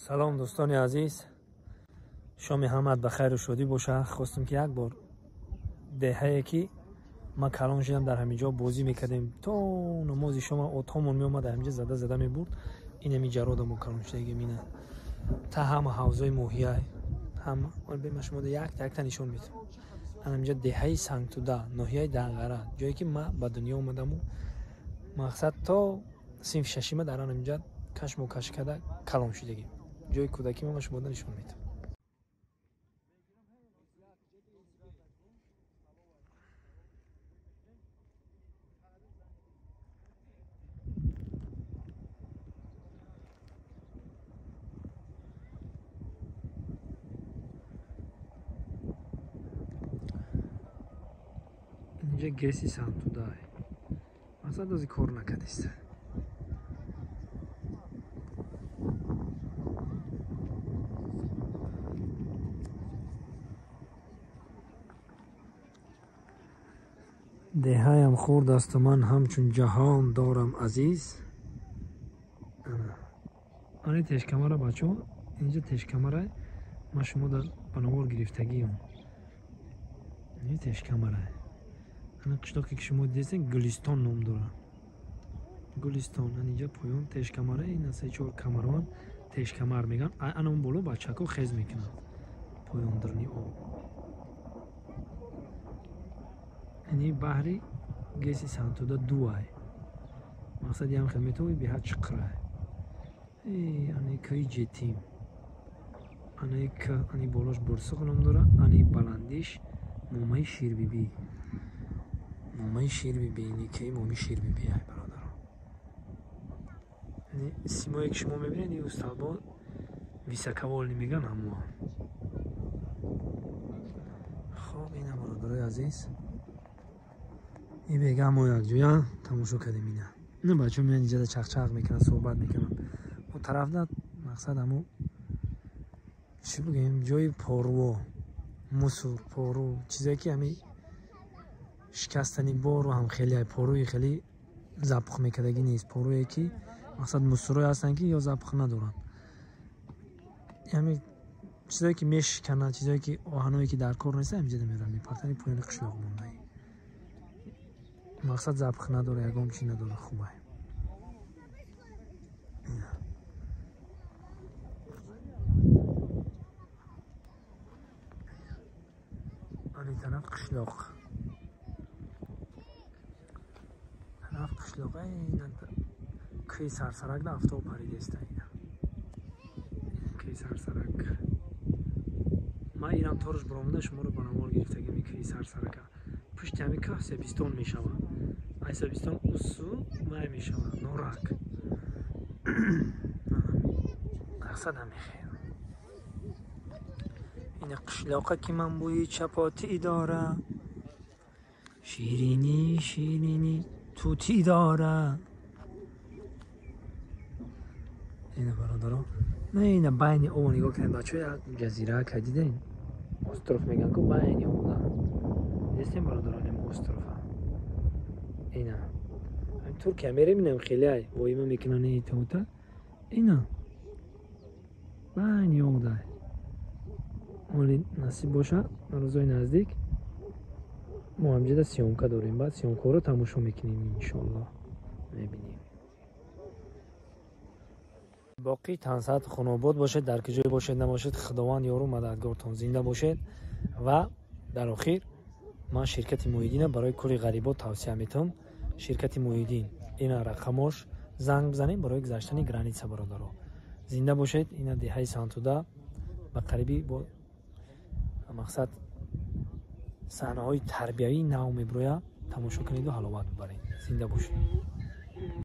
Салом дӯстони азиз, шоми ҳамат ба хайру шодӣ боша. Хостем ки як бор деҳае ки ман калон шудам дар ҳамин ҷо бозӣ мекардем, то намози шома отҳомон меомад ҳаминҷа зада зада мебурд. Ин ҳами ҷарода мо калон шудагим, ина та ҳама ҳавзои моҳияй ҳама бема шумо якта якта нишон медиҳам. Ҳаминҷа деҳаи Сангтуда, ноҳияи Данғара, ҷое ки ман ба дунё омадаму мақсад то синфи шашима дар ҳаминҷа кашмокаш карда калон шудагим. Ҷои кӯдакӣ ман шумо нишон медиҳам. Инҷа ГЭСи Сангтуда мақсад ози кор накардист. Деҳаям хурд асту ман ҳамчун ҷаҳон дорам азиз. Ани тешкамара бачо, инҷа тешкамара ман шумо дар ба навор гирифтагиам. Ини тешкамара. Ана қишлоқе ки шумо дидестен Гулистон ном дорад. Гулистон. Ан инҷа поён тешкамара, ина се чор камарон тешкамар меган. Ана он боло бачако хез мекунанд. Поён дарни об. Ини баҳри ГЭСи Сангтуда дуай. Мақсади ҳам хел метавони беҳад чиқрай. Ани кӯи Ҷетим. Ани к ани болош Бурсуқ ном дорад, ани баландиш Момаи Ширбибӣ. Момаи Ширбибӣ, ини кӯи Моми Ширбибӣ ай бародарон. Ини симое ки шумо мебинед, ин усталбо високовольный меган ҳамоа. Хоб, ина бародарои азиз. Ин бега мо якҷоя тамошо кардем ина. Ина бачаҳо меянд инҷа чақчақ мекунанд, суҳбат мекунанд. Он тарафда мақсад ҳамо чӣ бигӯем, ҷои порво, мусур, пору, чизое ки ҳами шикастани бору ҳам хеле поруи хеле запах мекардагӣ нест. Поруе ки мақсад мусурое ҳастанд ки ё запах надоранд. Ҳами чизое ки мешикананд, чизое ки оҳаное ки дар кор нест, ҳаминҷа меоранд мепартанд, поёни қишлоқ мондаи. Мақсад запах надора, ягон чи надора, хубай. Ани тараф қишлоқ. Тараф қишлоқ, ина кӯи Сарсарак да автобус паридеста ина. Кӯи Сарсарак. Ман инам торш баромада шуморо ба навор гирифтагим кӯи Сарсарака. Пушти ҳами кӯҳ Себистон мешавад. Ай Себистон усу май мешавад, Норак. Мақсад ҳами хел. Ина қишлоқа ки ман бӯи чапотӣ дора, ширинӣ ширинӣ тутӣ дора. Ина бародаро, на ина байни обо нигоҳ кунед бачаҳо, як ҷазира ка дидем? Остров меган ку байни обда. Дидестем бародарон ин острова. Ина Туркия мерем, инам хеле ай воима мекунанд ин тота. Ина байни обда. Оли насиб боша, рӯзои наздик мо ҳамҷода съёмка дорем, баъд съёмкаро тамошо мекунем иншоаллоҳ, мебинем. Боқӣ тансаат хунобод бошед, дар куҷое бошед набошед, Худованд ёру мададгортон, зинда бошед. Ва дар охир ман ширкати Муҳиддина барои кори ғарибот тавсия метавам. Ширкати Муҳиддин, ина рақамош занг бизанем барои гузаштани граница бародаро. Зинда бошед. Ина деҳаи Сангтуда ба қарибӣ бо мақсад саҳнаҳои тарбиявии нав мебирояд, тамошо кунеду ҳаловат бибаред. Зинда бошед.